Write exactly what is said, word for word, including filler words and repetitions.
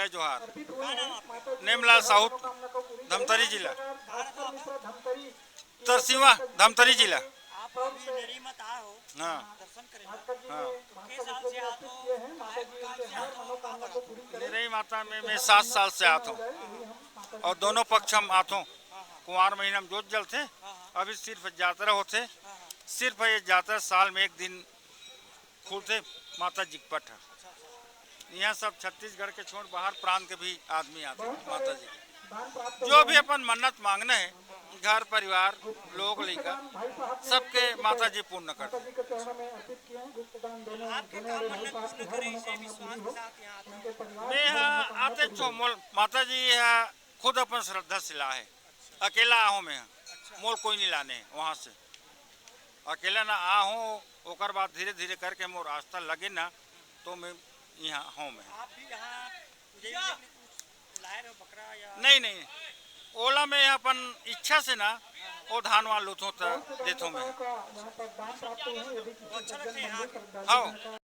जोहार। नेमलाल साहू, धमतरी जिला। तरसीवा, धमतरी जिला। हाँ। हाँ। नेरई माता में मैं सात साल से आत हूँ और दोनों पक्ष हम आत हूँ। कुंवार महीना में जोत जलथे, अभी सिर्फ जात्रा होथे। सिर्फ ये जात्रा साल में एक दिन खुलथे माता जी के पट ह। यहाँ सब छत्तीसगढ़ के छोड़ बाहर प्रांत के भी आदमी आथे माता जी के। जो भी अपन मन्नत मांगना है, घर परिवार, लोग लइका, सबके माता जी पूर्ण करथे। मैं ह आते छो मोल माता जी ह खुद अपन श्रद्धा से लाए हे। अकेला आहूँ मैं ह, मोल कोई नहीं लाने हे वहाँ से। अकेला ना आहूँ, ओकर बाद धीरे धीरे करके मोर आस्था लगे ना, तो मैं यहाँ हूँ मैं। आप भी यहाँ पूजा के लिए कुछ लाए रहो, बकरा या? नहीं, नहीं, ओला मैं अपन इच्छा से ना, वो धान वान लूथों त देथों मैं। वो अच्छा लगता है यहाँ के? हाँ,